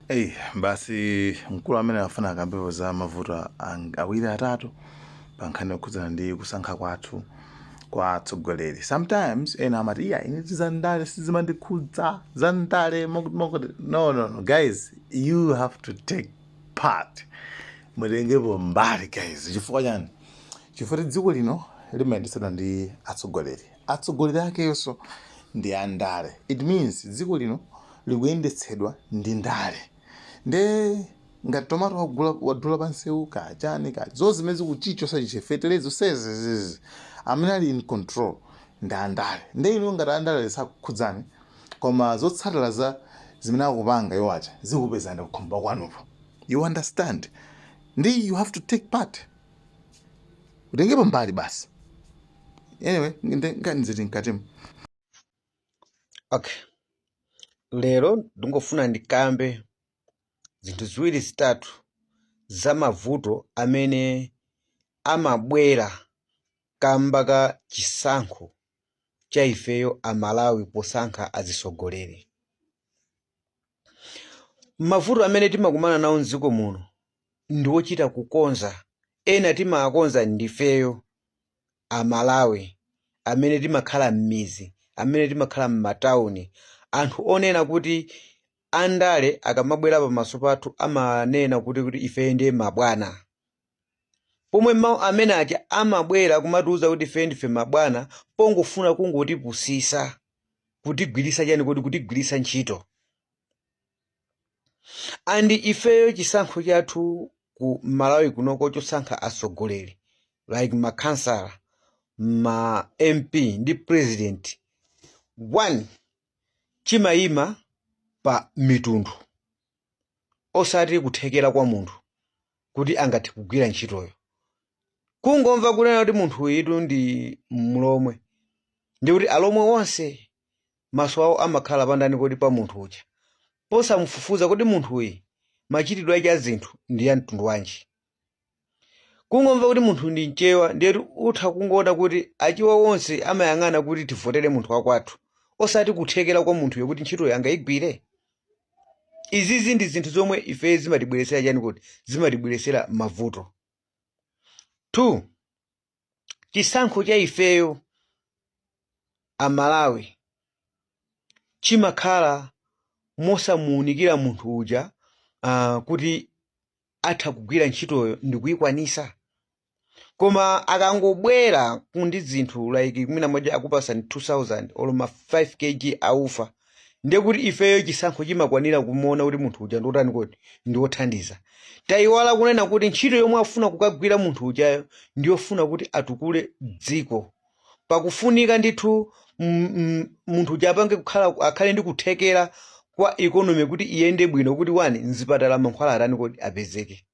Eyi, basi, mkulu amene afuna akambepo za mavuto awiri atatu pa nkhani yokhudzana ndi kusankha kwathu kwa atsogoleri. Sometimes ena amati, "Iya, ine zandale sizimandikhudza, zandale mokuti mokuti." No, no, no, guys, you have to take part, mutengepo mbali, guys. Chifukwa chani? Chifukwa dziko lino limayendetsedwa ndi atsogoleri, atsogoleri akenso ndi andale. It means dziko lino likuyendetsedwa ndi ndale. Nde ngati tomato wagula wadula pansewu, kachani ka zonse zimene zikuchicho sachiche, fetereza sezizizi, amene ali in control ndi andale. Nde inu ngati andale sakukhudzani, koma zotsatira za zimene akupanga iwo aja zikupezani kukhomba kwanupo, you understand? Ndi you have to take part, utengepo mbali basi. Anyway, nkhani ziti mkatimu. Okay, lero ndingofuna ndikambe zinthu ziwiri zitatu za mavuto amene amabwera kamba ka chisankho cha ifeyo Amalawi posankha azisogoleri. Mavuto amene timakumana nawo mdziko muno ndi wochita kukonza, ena timakonza ndifeyo Amalawi amene timakhala m'mizi, amene timakhala m'matawuni, anthu onena kuti andale akamabwera pamaso pathu amanena kuti ife ndiye mabwana, pomwe mawu amene aja amabwera kumatiuza kuti ife ndife mabwana pongofuna kungotipusisa, kutigwirisa chani kodi, kutigwirisa ntchito. And ifeyo chisankho chathu ku Malawi kunoko chosankha atsogoleri like makhansala, ma MP ndi president, one, chimayima pa mitundu, osati kuthekera kwa munthu kuti angathe kugwira ntchitoyo. Kungomva kunena kuti munthu uyitu ndi Mlomwe, ndi kuti Alomwe onse maso awo amakhala pandani kodi? Pa munthu uja, posamufufuza kuti munthu uyi machitidwe ake a zinthu ndi ya mtundu wanji. Kungomva kuti munthu ndi Mchewa, ndiyetu utha kungoona kuti Achewa onse amayang'ana kuti tivotere munthu wakwathu, osati kuthekera kwa munthuyo kuti ntchitoyo angayigwire. Izizi ndi zinthu zomwe ife zimatibweresera chani kuti, zimatibweresera mavuto. Two, chisankho cha ifeyo Amalawi chimakhala mosamuunikira munthu uja kuti atha kugwira ntchitoyo ndi kuyikwanisa. Koma akangobwera ndi zinthu like mwina mwaja akupasani 2000 or ma 5 kg aufa, ndiye kuti ifeyo chisankho chimakwanira kumuona kuti munthu uja ndiotani kodi, ndi wothandiza. Tayiwala kunena kuti ntchito yomwe afuna kukagwira munthu ujayo ndiyofuna kuti atukule dziko. Pakufunika ndithu munthu uja apange kukhala, akhale ndi kuthekera kwa economy kuti iyende bwino, kuti one, mzipatala mankhwala atani kodi, apezeke,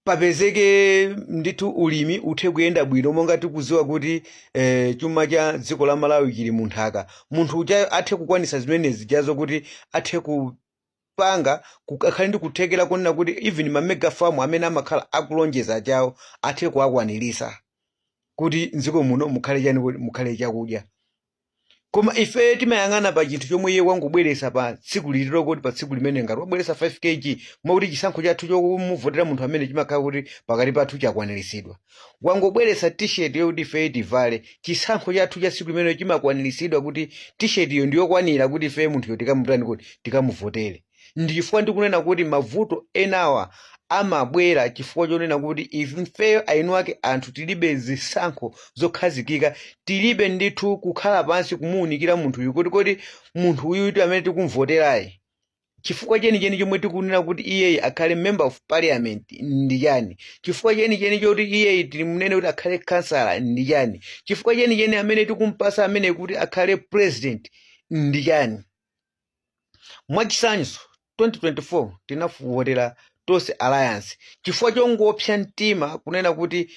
papezeke ndithu, ulimi uthe kuyenda bwino, monga tikuziwa kuti chuma cha dziko la Malawi chili munthaka. Munthu uja athe kukwanisa zimenezi jazo kuti athe kupanga akhale ndi kuthekera kunena kuti even ma mega farm amene amakhala akulonjeza chawo athe kuwakwanirisa kuti mdziko muno mukhale chani kodi, mukhale chakudya. Koma ife timayang'ana pa chinthu chomwe iye wangobweresa pa tsiku lililo, kuti pa tsiku limene ngati wabweresa 5 kg, mwakuti chisankho chathu chokumuvotera munthu amene chimakhala kuti pakati pathu chakwaniritsidwa. Wangobweresa T-shirt yokuti ife tivale, chisankho chathu cha tsiku limene chimakwaniritsidwa kuti T-shirt iyo ndiyokwanira kuti ife munthuyo tikamutani kuti, tikamuvotere. Ndi chifukwa ndikunena kuti mavuto enawa amabwera chifukwa chonena kuti ifeyo ainu ake anthu tilibe zisankho zokhazikika, tilibe ndithu kukhala pansi kumuwunikira munthuyu kuti kodi munthu uyuyu amene tikumvoterayi, chifukwa chenicheni chomwe tikunena kuti iyeyi akhale member of parliament ndi chani? Chifukwa chenicheni choti iyeyi timunene kuti akhale kansala ndi chani? Chifukwa chenicheni amene tikumpasa amene kuti akhale president ndi chani? Mwachitsanzo, 2024 tinavotera Tonse Alliance, chifukwa chongopsa mtima kunena kuti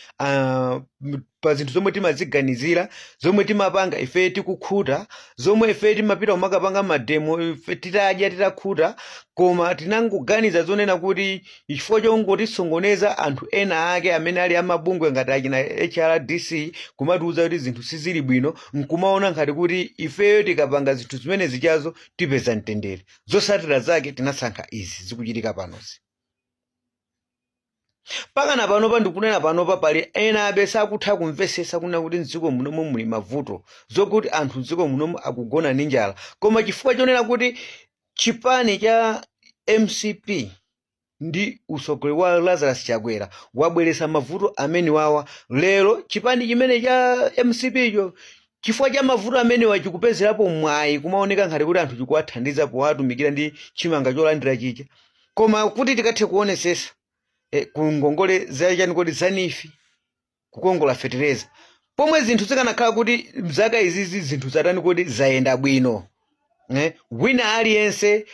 pa zinthu zomwe timaziganizira, zomwe timapanga ife tikukhuta, zomwe ife timapita kumakapanga mademo ife titadya titakhuta, koma tinangoganiza zonena kuti chifukwa chongotisongoneza anthu ena ake amene ali amabungwe ngati achina HRDC kumatiuza kuti zinthu sizili bwino, nkumaona ngati kuti ifeyo tikapanga zinthu zimene zichazo tipeza mtendere. Zotsatira zake tinasankha izi zikuchitika panozi. Pakana panopa, ndikunena panopa, pali ena abe sakutha kumvesesa kunena kuti mdziko munomu muli mavuto, zokuti anthu mdziko munomu akugona ndi njala, koma chifukwa chonena kuti chipani cha MCP ndi utsogoleri wa Lazarus Chakwera wabweretsa mavuto amene wawa, lero chipani chimene cha MCP cho, chifukwa cha mavuto amenewa, chikupezerapo mwayi kumaoneka ngati kuti anthu chikuwathandiza powatumikira ndi chimanga cholandira chija. Koma kuti tikathe kuonesesa ku ngongole zachani kodi, za NEEF, kukongola fetereza, pomwe zinthu zikanakhala kuti mzaka izizi zinthu zatani kodi, zayenda bwino, wina aliyense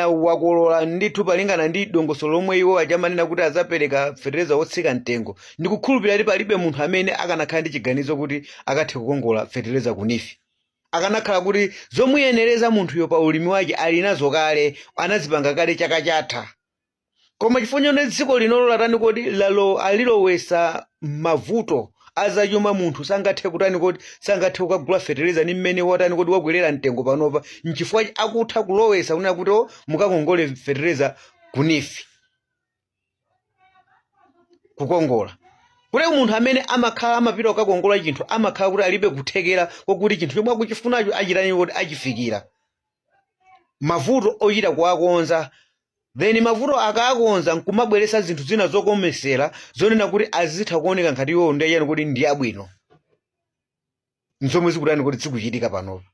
wakolola ndithu palingana ndi dongosolo lomwe iwo achamanena kuti azapereka fetereza wotsika mtengo, ndikukhulupirira kuti palibe munthu amene akanakhala ndi chiganizo kuti akathe kukongola fetereza ku NEEF, akanakhala kuti zomuyenereza munthuyo pa ulimi wake ali nazo kale, anazipanga kale chaka chatha. Koma chifukwa chone dziko linolo latani kodi, lalo alilowesa mavuto azachuma, munthu sangathe kutani kodi, sangathe kukagula fetereza ni mmene watani kodi, wakwerera mtengo panopa. Nchifukwa akutha kulowesa kunena kuti o mukakongole fetereza ku NEEF, kukongola kuti munthu amene amakhala amapita kukakongola chinthu amakhala kuti alibe kuthekera kokuti chinthu chomwe akuchifunacho achitani kuti, achifikira. Mavuto ochita kuwakonza, then mavuto akakonza nkumabweretsa zinthu zina zokomesera zonena kuti azitha kuoneka ngati iwo ndi achani kuti ndi abwino. Nzomwe zikutani kuti, zikuchitika panopa.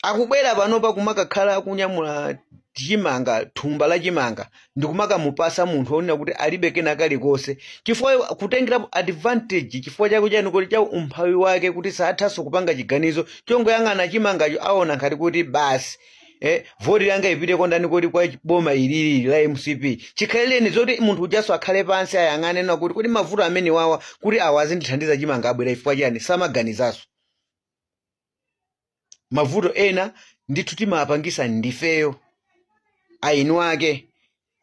Akubwera panopa kumakakhala akunyamula chimanga, thumba la chimanga, ndikumakamupasa munthu onena kuti alibe kena kalikonse, chifukwa kutengerapo advantage, chifukwa chake chani kuti, cha umphawi wake, kuti sathanso kupanga chiganizo chongoyang'ana chimangacho, aona ngati kuti basi, voti yanga ipite kondani kuti, kwa boma ilili la MCP. Chikhalireni zoti munthu ujaso akhale pansi ayang'ane na kuti kodi mavuto amene wawa kuti awa azindithandiza chimanga abwera chifukwa chani, samaganizaso. Mavuto ena ndithu timapangisa ndifeyo ainu ake.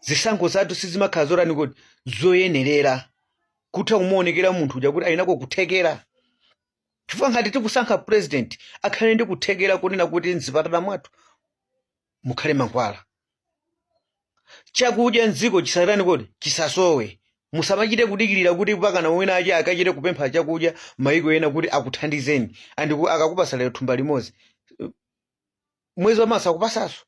Zisankho zathu sizimakhala zotani kuti, zoyenerera kutha kumuonekera munthu uja kuti ayinako kuthekera, chifukwa ngati tikusankha president akhale ndi kuthekera kunena kuti mzipatala mwathu mukhale mankhwala, chakudya mdziko chisatani kodi, chisasowe. Musamachite kudikirira kuti pakana wina ache akachite kupempha chakudya maiko ena kuti akuthandizeni, andiku akakupasa lero thumba limodzi, mwezi wamaso akupasaso.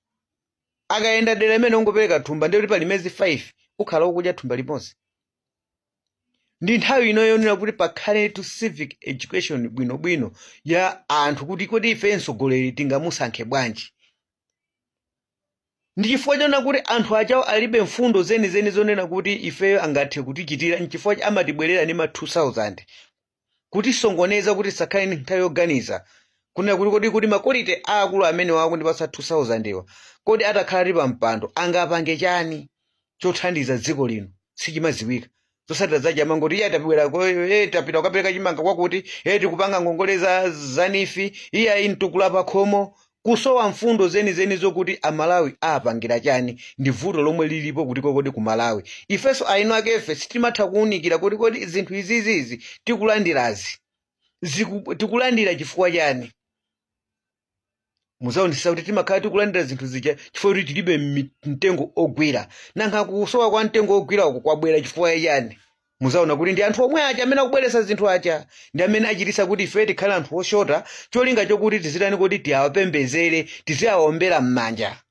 Akayenda dera imene ungopereka thumba, ndiye kuti pali miyezi 5 ukhala ukudya thumba limodzi. Ndi nthawi ino yonena kuti pakhale to civic education bwinobwino ya anthu, kuti kodi ife mtsogoleri tingamusankhe bwanji? Ndi chifukwa chonena kuti anthu achawo alibe mfundo zenizeni zonena kuti ifeyo angathe kutichitira. Nchifukwa amatibwerera ndi ma 2000 kutisongoneza kuti tisakhale ndi nthawi yoganiza kunena kuti kodi kuti ma quality aakulu amene wakundipasa 2000 iwa, kodi atakhala ali pa mpando angapange chani chothandiza dziko lino? Sichimadziwika. Zotsatira zake amangoti iye tapibwera, tapita kukapereka chimanga kwakuti, tikupanga ngongole za NEEF, iye ayi mtukula pa khomo. Kusowa mfundo zenizeni zokuti Amalawi apangira chani ndi vuto lomwe lilipo kuti kokodi ku Malawi. Ifenso aino akefe sitimatha kuwunikira kuti kodi zinthu izizizi tikulandirazi tikulandira chifukwa chani. Muzaonetsetsa kuti timakhala tikulandira zinthu zija chifukwa kuti tilibe mtengo ogwira. Nanga kusowa kwa mtengo ogwira uku kwabwera chifukwa chani? Muzaona kuti ndi anthu omwe aja amene akubweretsa zinthu aja ndi amene achitisa kuti ife tikhale anthu oshota, cholinga chokuti tizitani kuti, tiawapembezere, tiziawombera m'manja.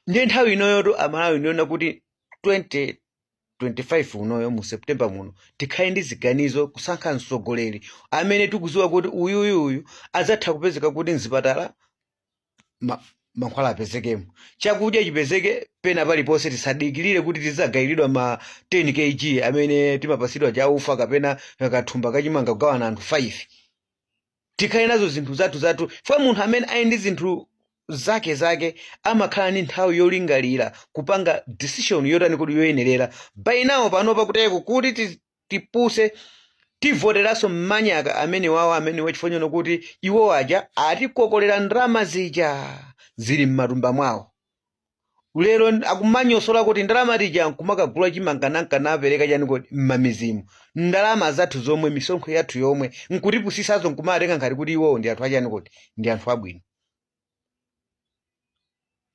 Ndiye nthawi inoyoto Amalawi ndiona kuti 2025 unoyo, mu September muno, tikhale ndi ziganizo kusankha mtsogoleri amene tikuziwa kuti uyuyuyu adzatha kupezeka kuti mzipatala mankhwala apezekemo, chakudya chipezeke pena paliponse. Tisadikirire kuti tizagayiridwa ma 10 kg amene timapasidwa chaufa kapena kathumba kachimanga kugawana anthu 5. Tikhale nazo zinthu zathu zathu, chifukwa munthu amene ali ndi zinthu zake zake, amakhala ndi nthawi yolingalira kupanga decision yotani kuti yoyenerera. By now panopa kuteko kuti tipuse tivoteranso mmanyaka amene wawo amene wachifonyano kuti iwo aja atikokolera ndalama zija zili m'matumba mwawo. Lero akumanyosola kuti ndalama tija nkumakagula chimanga nankanapereka chani kodi m'mamizimu, ndalama zathu zomwe, misonkho yathu yomwe, nkutipusisazo, nkumatenga ngati kuti iwowo ndi anthu achani kodi, ndi anthu abwino,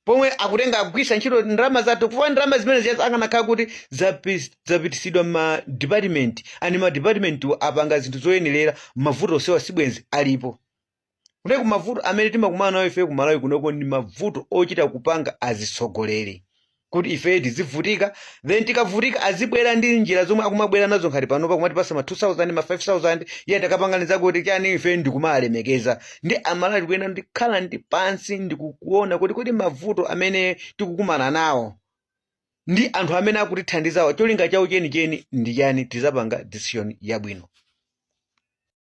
pomwe akutenga akugwisa ntchito ndalama zathu. Kufa ndalama zimene ziya akanakhala kuti zapitisidwa ma department ani, ma department apanga zinthu zoyenerera, mavuto osewa sibwenzi alipo. Kuteko mavuto amene timakumana nawo ife kumalawi kunoko ndi mavuto ochita kupanga azitsogoleri kuti ife tizivutika, then tikavutika azibwera ndi njira zomwe akumabwera nazo ngati panopa kumatipasa ma 2000, ma 5000, iye takapanganiza kuti chani, ife ndikumalemekeza. Ndi Amalawi tikuyenda ndikhala ndi pansi ndikukuona kuti mavuto amene tikukumana nawo ndi anthu amene akutithandizawo, cholinga chawo chenicheni ndi chani, tizapanga decision yabwino.